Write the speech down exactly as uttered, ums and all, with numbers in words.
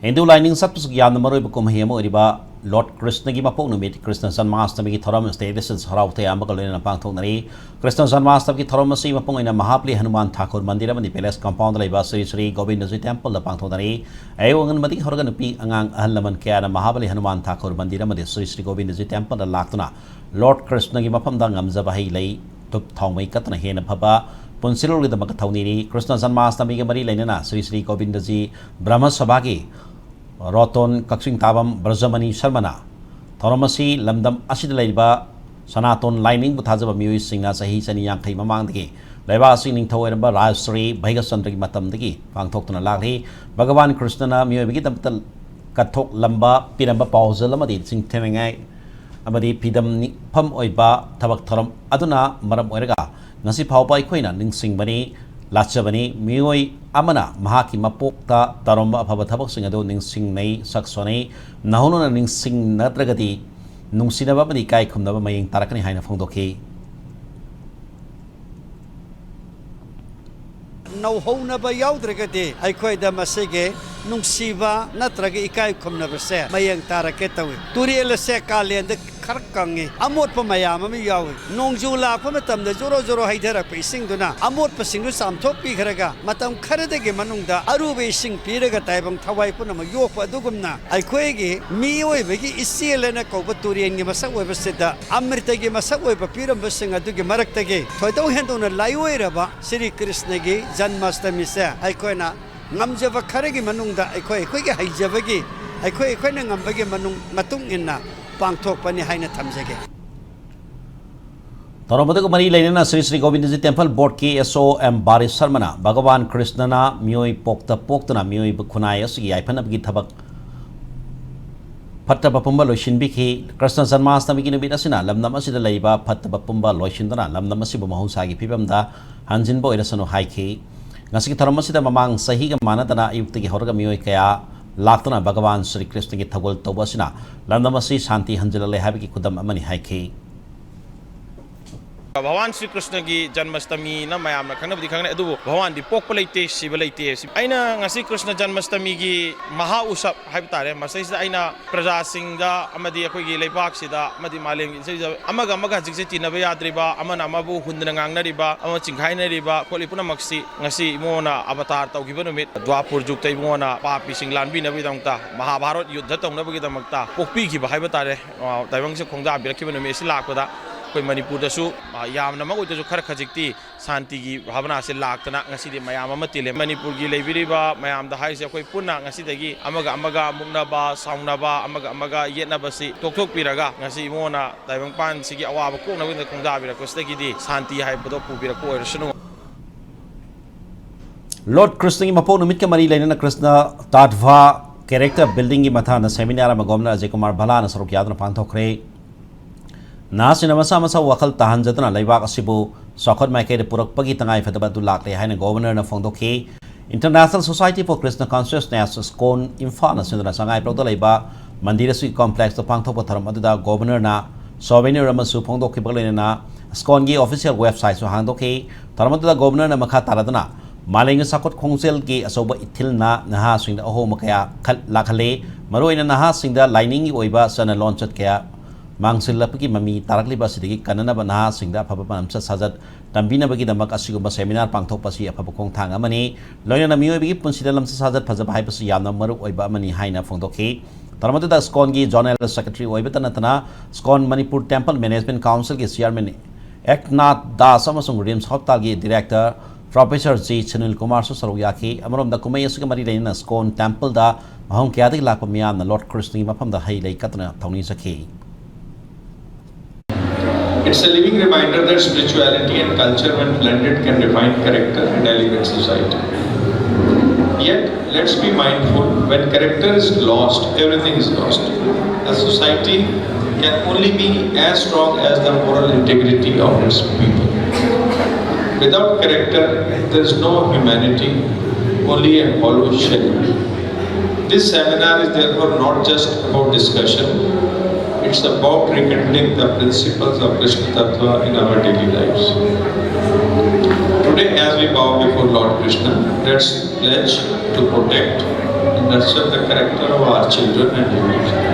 ꯍꯤꯟꯗꯨ ꯂꯥꯏꯅꯤꯡ ꯆꯠꯄꯁꯤꯡꯒꯤ ꯌꯥꯝꯅ ꯃꯔꯨꯑꯣꯏꯕ ꯀꯨꯝꯍꯩ ꯑꯃ ꯑꯣꯏꯔꯤꯕ ꯂꯣꯔꯗ ꯀ꯭ꯔꯤꯁꯅꯒꯤ ꯃꯄꯣꯛ ꯅꯨꯃꯤꯠ ꯀ꯭ꯔꯤꯁꯅ ꯖꯟꯃꯥꯁꯇꯃꯤꯒꯤ ꯊꯧꯔꯝ state ꯑꯁꯤꯗ ꯍꯔꯥꯎ ꯇꯌꯥꯝꯕꯒ ꯂꯣꯏꯅꯅ ꯄꯥꯡꯊꯣꯛꯅꯔꯤ꯫ ꯀ꯭ꯔꯤꯁꯅ ꯖꯟꯃꯥꯁꯇꯃꯤꯒꯤ ꯊꯧꯔꯝ ꯑꯁꯤ ꯃꯄꯨꯡ ꯑꯣꯏꯅ ꯃꯍꯥꯕꯂꯤ ꯍꯅꯨꯃꯥꯟ ꯊꯥꯀꯨꯔ ꯃꯟꯗꯤꯔ ꯑꯃꯗꯤ palace compoundꯗ ꯂꯩꯕ ꯁ꯭ꯔꯤ ꯁ꯭ꯔꯤ ꯒꯣꯕꯤꯟꯗꯖꯤ templeꯗ ꯄꯥꯡꯊꯣꯛꯅꯔꯤ꯫ ꯑꯌꯨꯛ ꯑꯉꯟꯕꯗꯒꯤ ꯍꯧꯔꯒ ꯅꯨꯄꯤ ꯑꯉꯥꯡ ꯑꯍꯜ ꯂꯃꯟ ꯀꯌꯥꯅ ꯃꯍꯥꯕꯂꯤ ꯍꯅꯨꯃꯥꯟ ꯊꯥꯀꯨꯔ ꯃꯟꯗꯤꯔ ꯑꯃꯗꯤ ꯁ꯭ꯔꯤ ꯁ꯭ꯔꯤ ꯒꯣꯕꯤꯟꯗꯖꯤ templeꯗ ꯂꯥꯛꯇꯨꯅ ꯂꯣꯔꯗ ꯀ꯭ꯔꯤꯁꯅꯒꯤ ꯃꯐꯝꯗ ꯉꯝꯖꯕ ꯍꯩ ꯂꯩ, ꯙꯨꯞ ꯊꯥꯎꯃꯩ ꯀꯠꯇꯨꯅ ꯍꯦꯟꯅ ꯐꯕ ꯄꯨꯟꯁꯤꯂꯣꯟꯒꯤꯗꯃꯛꯇ ꯊꯧꯅꯤꯔꯤ꯫ ꯀ꯭ꯔꯤꯁꯅ ꯖꯟꯃꯥꯁꯇꯃꯤꯒ ꯃꯔꯤ ꯂꯩꯅꯅ ꯁ꯭ꯔꯤ ꯁ꯭ꯔꯤ ꯒꯣꯕꯤꯟꯗꯖꯤ ꯕ꯭ꯔꯍꯃ ꯁꯚꯥꯒꯤ ꯔꯣꯇꯣꯟ ꯀꯛꯆꯤꯡ ꯇꯥꯕꯝ ꯕ꯭ꯔꯖꯃꯅꯤ ꯁꯔꯃꯅ ꯊꯧꯔꯝ ꯑꯁꯤ ꯂꯝꯗꯝ ꯑꯁꯤꯗ ꯂꯩꯔꯤꯕ ꯁꯅꯥꯇꯣꯟ ꯂꯥꯏꯅꯤꯡꯕꯨ ꯊꯥꯖꯕ ꯃꯤꯑꯣꯏꯁꯤꯡꯅ ꯆꯍꯤ ꯆꯅꯤ ꯌꯥꯡꯈꯩ ꯃꯃꯥꯡꯗꯒꯤ ꯂꯩꯕꯥꯛ ꯑꯁꯤꯒꯤ ꯅꯤꯡꯊꯧ ꯑꯣꯏꯔꯝꯕ ꯔꯥꯖꯁ꯭ꯔꯤ ꯚꯩꯒꯆꯟꯗ꯭ꯔꯒꯤ ꯃꯇꯝꯗꯒꯤ ꯄꯥꯡꯊꯣꯛꯇꯨꯅ ꯂꯥꯛꯂꯤ꯫ ꯚꯒꯋꯥꯟ ꯀ꯭ꯔꯤꯁꯅꯅ ꯃꯤꯑꯣꯏꯕꯒꯤꯗꯃꯛꯇ ꯀꯠꯊꯣꯛꯂꯝꯕ ꯄꯤꯔꯝꯕ ꯄꯥꯎꯖꯦꯜ ꯑꯃꯗꯤ ꯆꯤꯡꯊꯅꯤꯡꯉꯥꯏ ꯑꯃꯗꯤ ꯐꯤꯗꯝ ꯅꯤꯐꯝ ꯑꯣꯏꯕ ꯊꯕꯛ ꯊꯧꯔꯝ ꯑꯗꯨꯅ ꯃꯔꯝ ꯑꯣꯏꯔꯒ ꯉꯁꯤ ꯐꯥꯎꯕ ꯑꯩꯈꯣꯏꯅ ꯅꯤꯡꯁꯤꯡꯕꯅꯤ, ꯂꯥꯠꯆꯕꯅꯤ꯫ ꯃꯤꯑꯣꯏ ꯑꯃꯅ ꯃꯍꯥꯛꯀꯤ ꯃꯄꯣꯛꯇ ꯇꯧꯔꯝꯕ ꯑꯐꯕ ꯊꯕꯛꯁꯤꯡ ꯑꯗꯨ ꯅꯤꯡꯁꯤꯡꯅꯩ, ꯁꯛ ꯁꯣꯟꯅꯩ꯫ ꯅꯧꯍꯧꯅꯅ ꯅꯤꯡꯁꯤꯡꯅꯗ꯭ꯔꯒꯗꯤ ꯅꯨꯡꯁꯤꯅꯕ ꯑꯃꯗꯤ ꯏꯀꯥꯏ ꯈꯨꯝꯅꯕ ꯃꯌꯦꯡ ꯇꯥꯔꯛꯀꯅꯤ ꯍꯥꯏꯅ ꯐꯣꯡꯗꯣꯛꯈꯤ꯫ ꯅꯧꯍꯧꯅꯕ ꯌꯥꯎꯗ꯭ꯔꯒꯗꯤ ꯑꯩꯈꯣꯏꯗ ꯃꯁꯤꯒꯤ ꯅꯨꯡꯁꯤꯕ ꯅꯠꯇ꯭ꯔꯒ ꯏꯀꯥꯏ ꯈꯨꯝꯅꯕꯁꯦ ꯃꯌꯦꯡ ꯇꯥꯔꯛꯀꯦ ꯇꯧꯏ꯫ ꯇꯨꯔꯦꯜ ꯑꯁꯦ ꯀꯥꯂꯦꯟꯗ ꯈꯔ ꯀꯪꯉꯤ, ꯑꯃꯣꯠꯄ ꯃꯌꯥꯝ ꯑꯃ ꯌꯥꯎꯏ꯫ ꯅꯣꯡꯖꯨ ꯂꯥꯛꯄ ꯃꯇꯝꯗ ꯖꯣꯔꯣ ꯖꯣꯔꯣ ꯍꯩꯊꯔꯛꯄ ꯏꯁꯤꯡꯗꯨꯅ ꯑꯃꯣꯠꯄꯁꯤꯡꯗꯨ ꯆꯥꯝꯊꯣꯛꯄꯤꯈ꯭ꯔꯒ ꯃꯇꯝ ꯈꯔꯗꯒꯤ ꯃꯅꯨꯡꯗ ꯑꯔꯨꯕ ꯏꯁꯤꯡ ꯄꯤꯔꯒ ꯇꯥꯏꯕꯪ ꯊꯋꯥꯏ ꯄꯨꯝꯅꯃꯛ ꯌꯣꯛꯄ ꯑꯗꯨꯒꯨꯝꯅ ꯑꯩꯈꯣꯏꯒꯤ ꯃꯤꯑꯣꯏꯕꯒꯤ ꯏꯆꯦꯜ ꯍꯥꯏꯅ ꯀꯧꯕ ꯇꯨꯔꯦꯟꯒꯤ ꯃꯁꯛ ꯑꯣꯏꯕꯁꯤꯗ ꯑꯃ꯭ꯔꯤꯇꯒꯤ ꯃꯁꯛ ꯑꯣꯏꯕ ꯄꯤꯔꯝꯕꯁꯤꯡ ꯑꯗꯨꯒꯤ ꯃꯔꯛꯇꯒꯤ ꯊꯣꯏꯗꯣꯛ ꯍꯦꯟꯗꯣꯛꯅ ꯂꯥꯏꯑꯣꯏꯔꯕ ꯁ꯭ꯔꯤ ꯀ꯭ꯔꯤꯁꯅꯒꯤ ꯖꯟꯃꯥꯁꯇꯃꯤꯁꯦ ꯑꯩꯈꯣꯏꯅ ꯉꯝꯖꯕ ꯈꯔꯒꯤ ꯃꯅꯨꯡꯗ ꯑꯩꯈꯣꯏ ꯑꯩꯈꯣꯏꯒꯤ ꯍꯩꯖꯕꯒꯤ ꯑꯩꯈꯣꯏ ꯑꯩꯈꯣꯏꯅ ꯉꯝꯕꯒꯤ ꯃꯅꯨꯡ ꯃꯇꯨꯡ ꯏꯟꯅ ꯄꯥꯡꯊꯣꯛꯄꯅꯤ ꯍꯥꯏꯅ ꯊꯝꯖꯒꯦ꯫ ꯊꯧꯔꯝ ꯑꯗꯨꯒ ꯃꯔꯤ ꯂꯩꯅꯅ ꯁ꯭ꯔꯤ ꯁ꯭ꯔꯤ ꯒꯣꯕꯤꯟꯗꯖꯤ ꯇꯦꯝꯄꯜ ꯕꯣꯔꯗꯀꯤ S O M ꯕꯥꯔꯤꯁ ꯁꯔꯃꯅ ꯚꯒꯋꯥꯟ ꯀ꯭ꯔꯤꯁꯅꯅ ꯃꯤꯑꯣꯏ ꯄꯣꯛꯇ ꯄꯣꯛꯇꯨꯅ ꯃꯤꯑꯣꯏꯕ ꯈꯨꯟꯅꯥꯏ ꯑꯁꯤꯒꯤ ꯌꯥꯏꯐꯅꯕꯒꯤ ꯊꯕꯛ ꯐꯠꯇꯕ ꯄꯨꯝꯕ ꯂꯣꯏꯁꯤꯟꯕꯤꯈꯤ꯫ ꯀ꯭ꯔꯤꯁꯅ ꯖꯟꯃꯥꯁꯇꯃꯤꯒꯤ ꯅꯨꯃꯤꯠ ꯑꯁꯤꯅ ꯂꯝꯗꯝ ꯑꯁꯤꯗ ꯂꯩꯔꯤꯕ ꯐꯠꯇꯕ ꯄꯨꯝꯕ ꯂꯣꯏꯁꯤꯟꯗꯨꯅ ꯂꯝꯗꯝ ꯑꯁꯤꯕꯨ ꯃꯍꯧꯁꯥꯒꯤ ꯐꯤꯕꯝꯗ ꯍꯟꯖꯤꯟꯕ ꯑꯣꯏꯔꯁꯅꯨ ꯍꯥꯏꯈꯤ꯫ ꯉꯁꯤꯒꯤ ꯊꯧꯔꯝ ꯑꯁꯤꯗ ꯃꯃꯥꯡ ꯆꯍꯤꯒ ꯃꯥꯟꯅꯗꯅ ꯑꯌꯨꯛꯇꯒꯤ ꯍꯧꯔꯒ ꯃꯤꯑꯣꯏ ꯀꯌꯥ ꯂꯥꯛꯇꯨꯅ ꯚꯒꯋꯥꯟ ꯁ꯭ꯔꯤ ꯀ꯭ꯔꯤꯁꯅꯒꯤ ꯊꯧꯒꯜ ꯇꯧꯕ ꯑꯁꯤꯅ ꯂꯝꯗꯝ ꯑꯁꯤ ꯁꯥꯟꯇꯤ ꯍꯟꯖꯤꯜꯂꯛꯂꯦ ꯍꯥꯏꯕꯒꯤ ꯈꯨꯗꯝ ꯑꯃꯅꯤ ꯍꯥꯏꯈꯤ꯫ ꯚꯒꯋꯥꯟ ꯁ꯭ꯔꯤ ꯀ꯭ꯔꯤꯁꯅꯒꯤ ꯖꯟꯃꯁꯇꯃꯤꯅ ꯃꯌꯥꯝꯅ ꯈꯪꯅꯕꯗꯤ ꯈꯪꯅꯩ, ꯑꯗꯨꯕꯨ ꯚꯒꯋꯥꯟꯗꯤ ꯄꯣꯛꯄ ꯂꯩꯇꯦ, ꯁꯤꯕ ꯂꯩꯇꯦ꯫ ꯑꯩꯅ ꯉꯁꯤ ꯀ꯭ꯔꯤꯁꯅ ꯖꯟꯃꯁꯇꯃꯤꯒꯤ ꯃꯍꯥ ꯎꯁꯕ ꯍꯥꯏꯕ ꯇꯥꯔꯦ, ꯃꯁꯤꯗꯩꯁꯤꯗ ꯑꯩꯅ ꯄ꯭ꯔꯖꯥꯁꯤꯡꯗ ꯑꯃꯗꯤ ꯑꯩꯈꯣꯏꯒꯤ ꯂꯩꯕꯥꯛꯁꯤꯗ ꯑꯃꯗꯤ ꯃꯥꯂꯦꯝꯒꯤ ꯏꯆꯦꯜꯁꯤꯗ ꯑꯃꯒ ꯑꯃꯒ ꯍꯧꯖꯤꯛꯁꯦ ꯇꯤꯟꯅꯕ ꯌꯥꯗ꯭ꯔꯤꯕ, ꯑꯃꯅ ꯑꯃꯕꯨ ꯍꯨꯟꯗꯅ ꯉꯥꯡꯅꯔꯤꯕ, ꯑꯃ ꯆꯤꯡꯈꯥꯏꯅꯔꯤꯕ ꯈꯣꯠꯂꯤ ꯄꯨꯝꯅꯃꯛꯁꯤ ꯉꯁꯤ ꯏꯃꯣꯅ ꯑꯕꯇꯥꯔ ꯇꯧꯈꯤꯕ ꯅꯨꯃꯤꯠ, ꯗ꯭ꯋꯥꯄꯨꯔ ꯖꯨꯒꯇ ꯏꯃꯣꯅ ꯄꯥꯄꯤꯁꯤꯡ ꯂꯥꯟꯕꯤꯅꯕꯒꯤꯗꯃꯛꯇ, ꯃꯍꯥꯚꯥꯔꯠ ꯌꯨꯗꯙ ꯇꯧꯅꯕꯒꯤꯗꯃꯛꯇ ꯄꯣꯛꯄꯤꯈꯤꯕ ꯍꯥꯏꯕ ꯇꯥꯔꯦ, ꯑ, ꯇꯥꯏꯕꯪꯁꯦ ꯈꯣꯡꯗꯥꯕꯤꯔꯛꯈꯤꯕ ꯅꯨꯃꯤꯠ ꯑꯁꯤ ꯂꯥꯛꯄꯗ ꯑꯩꯈꯣꯏ ꯃꯅꯤꯄꯨꯔꯗꯁꯨ, ꯑ, ꯌꯥꯝꯅꯃꯛ ꯑꯣꯏꯗ꯭ꯔꯁꯨ ꯈꯔ ꯈꯖꯤꯛꯇꯤ ꯁꯥꯟꯇꯤꯒꯤ ꯚꯥꯕꯅꯥꯁꯦ ꯂꯥꯛꯇꯅ ꯉꯁꯤꯗꯤ ꯃꯌꯥꯝ ꯑꯃ ꯇꯤꯜꯂꯦ꯫ ꯃꯅꯤꯄꯨꯔꯒꯤ ꯂꯩꯕꯤꯔꯤꯕ ꯃꯌꯥꯝꯗ ꯍꯥꯏꯔꯤꯁꯦ, ꯑꯩꯈꯣꯏ ꯄꯨꯟꯅ ꯉꯁꯤꯗꯒꯤ ꯑꯃꯒ ꯑꯃꯒ ꯃꯨꯛꯅꯕ, ꯁꯥꯎꯅꯕ, ꯑꯃꯒ ꯑꯃꯒ ꯌꯦꯠꯅꯕꯁꯤ ꯇꯣꯛꯊꯣꯛꯄꯤꯔꯒ ꯉꯁꯤ ꯏꯃꯣꯅ ꯇꯥꯏꯕꯪꯄꯥꯟꯁꯤꯒꯤ ꯑꯋꯥꯕ ꯀꯣꯛꯅꯕꯒꯤꯗꯃꯛ ꯈꯣꯡꯗꯥꯕꯤꯔꯛꯄꯁꯤꯗꯒꯤꯗꯤ ꯁꯥꯟꯇꯤ ꯍꯥꯏꯕꯗꯣ ꯄꯨꯕꯤꯔꯛꯄ ꯑꯣꯏꯔꯁꯅꯨ꯫ ꯂꯣꯔꯗ ꯀ꯭ꯔꯤꯁꯅꯒꯤ ꯃꯄꯣꯛ ꯅꯨꯃꯤꯠꯀ ꯃꯔꯤ ꯂꯩꯅꯅ ꯀ꯭ꯔꯤꯁꯅ ꯇꯥꯠꯚꯥ ꯀꯦꯔꯦꯛꯇꯔ ꯕꯤꯜꯗꯤꯡꯒꯤ ꯃꯊꯥꯡꯗ ꯁꯦꯃꯤꯅꯥꯔ ꯑꯃ ꯒꯣꯕꯔꯅꯔ ꯑꯖꯌ ꯀꯨꯃꯥꯔ ꯚꯜꯂꯥꯅ ꯁꯔꯨꯛ ꯌꯥꯗꯨꯅ ꯄꯥꯡꯊꯣꯛꯈ꯭ꯔꯦ꯫ ꯅꯍꯥꯁꯤꯡꯅ ꯃꯁꯥ ꯃꯁꯥ ꯋꯥꯈꯜ ꯇꯥꯍꯟꯖꯗꯨꯅ ꯂꯩꯕꯥꯛ ꯑꯁꯤꯕꯨ ꯆꯥꯎꯈꯠ ꯃꯥꯏꯀꯩꯗ ꯄꯨꯔꯛꯄꯒꯤ ꯇꯉꯥꯏꯐꯗꯕ ꯑꯗꯨ ꯂꯥꯛꯂꯦ ꯍꯥꯏꯅ ꯒꯣꯕꯔꯅꯔꯅ ꯐꯣꯡꯗꯣꯛꯈꯤ꯫ International Society for Krishna Consciousness, ISKCON, ꯏꯝꯐꯥꯜꯅ ꯁꯤꯟꯗꯨꯅ ꯁꯉꯥꯏꯄ꯭ꯔꯧꯗ ꯂꯩꯕ ꯃꯟꯗꯤꯔ ꯑꯁꯤꯒꯤ ꯀꯣꯝꯄ꯭ꯂꯦꯛꯁꯇ ꯄꯥꯡꯊꯣꯛꯄ ꯊꯧꯔꯝ ꯑꯗꯨꯗ ꯒꯣꯕꯔꯅꯔꯅ ꯁꯣꯚꯦꯅꯤꯌꯔ ꯑꯃꯁꯨ ꯐꯣꯡꯗꯣꯛꯈꯤꯕꯒ ꯂꯣꯏꯅꯅ ꯁ꯭ꯀꯣꯟꯒꯤ ꯑꯣꯐꯤꯁꯤꯌꯦꯜ ꯋꯦꯕꯁꯥꯏꯠꯁꯨ ꯍꯥꯡꯗꯣꯛꯈꯤ꯫ ꯊꯧꯔꯝ ꯑꯗꯨꯗ ꯒꯣꯕꯔꯅꯔꯅ ꯃꯈꯥ ꯇꯥꯔꯗꯨꯅ ꯃꯥꯂꯦꯝꯒꯤ ꯆꯥꯎꯈꯠ ꯈꯣꯡꯖꯦꯜꯒꯤ ꯑꯆꯧꯕ ꯏꯊꯤꯜꯅ ꯅꯍꯥꯁꯤꯡꯗ ꯑꯍꯣꯡꯕ ꯀꯌꯥ ꯈꯜ-, ꯂꯥꯛꯍꯜꯂꯦ꯫ ꯃꯔꯨꯑꯣꯏꯅ ꯅꯍꯥꯁꯤꯡꯗ ꯂꯥꯏꯅꯤꯡꯒꯤ ꯑꯣꯏꯕ ꯆꯠꯅ ꯂꯣꯟꯆꯠ ꯀꯌꯥ ꯃꯥꯡꯁꯤꯜꯂꯛꯄꯒꯤ ꯃꯃꯤ ꯇꯥꯔꯛꯂꯤꯕ ꯑꯁꯤꯗꯒꯤ ꯀꯟꯅꯅꯕ ꯅꯍꯥꯁꯤꯡꯗ ꯑꯐꯕ ꯂꯝꯆꯠ ꯁꯥꯖꯠ ꯇꯝꯕꯤꯅꯕꯒꯤꯗꯃꯛ ꯑꯁꯤꯒꯨꯝꯕ ꯁꯦꯃꯤꯅꯥꯔ ꯄꯥꯡꯊꯣꯛꯄ ꯑꯁꯤ ꯑꯐꯕ ꯈꯣꯡꯊꯥꯡ ꯑꯃꯅꯤ꯫ ꯂꯣꯏꯅꯅ ꯃꯤꯑꯣꯏꯕꯒꯤ ꯄꯨꯟꯁꯤꯗ ꯂꯝꯆꯠ ꯁꯥꯖꯠ ꯐꯖꯕ ꯍꯥꯏꯕꯁꯤ ꯌꯥꯝꯅ ꯃꯔꯨ ꯑꯣꯏꯕ ꯑꯃꯅꯤ ꯍꯥꯏꯅ ꯐꯣꯡꯗꯣꯛꯈꯤ꯫ ꯊꯧꯔꯝ ꯑꯗꯨꯗ ꯁ꯭ꯀꯣꯟꯒꯤ ꯖꯣꯅꯦꯜ ꯁꯦꯀ꯭ꯔꯦꯇꯔꯤ ꯑꯣꯏꯕꯇ ꯅꯠꯇꯅ ꯁ꯭ꯀꯣꯟ ꯃꯅꯤꯄꯨꯔ ꯇꯦꯝꯄꯜ ꯃꯦꯅꯦꯖꯃꯦꯟ ꯀꯥꯎꯟꯁꯤꯜꯒꯤ ꯆꯤꯌꯔꯃꯦꯟ ꯑꯦꯛꯅꯥꯊ ꯗꯥꯁ ꯑꯃꯁꯨꯡ ꯔꯤꯝꯁ ꯍꯣꯁꯄꯤꯇꯥꯜꯒꯤ ꯗꯤꯔꯦꯛꯇꯔ ꯄ꯭ꯔꯣꯐꯦꯁꯔ ꯖꯤ ꯁꯨꯅꯤꯜ ꯀꯨꯃꯥꯔꯁꯨ ꯁꯔꯨꯛ ꯌꯥꯈꯤ꯫ ꯑꯃꯔꯣꯝꯗ ꯀꯨꯝꯍꯩ ꯑꯁꯤꯒ ꯃꯔꯤ ꯂꯩꯅꯅ ꯁ꯭ꯀꯣꯟ ꯇꯦꯝꯄꯜꯗ ꯃꯐꯝ ꯀꯌꯥꯗꯒꯤ ꯂꯥꯛꯄ ꯃꯤꯌꯥꯝꯅ ꯂꯣꯔꯗ ꯀ꯭ꯔꯤꯁꯅꯒꯤ ꯃꯐꯝꯗ ꯍꯩ ꯂꯩ ꯀꯠꯇꯨꯅ ꯊꯧꯅꯤꯖꯈꯤ꯫ It's a living reminder that spirituality and culture, when blended, can refine character and elevate society. Yet, let's be mindful, when character is lost, everything is lost. A society can only be as strong as the moral integrity of its people. Without character, there is no humanity, only a hollow shell. This seminar is therefore not just about discussion, It's about rekindling the principles of Krishna Tattva in our daily lives. Today, as we bow before Lord Krishna, let's pledge to protect and nurture the character of our children and youth.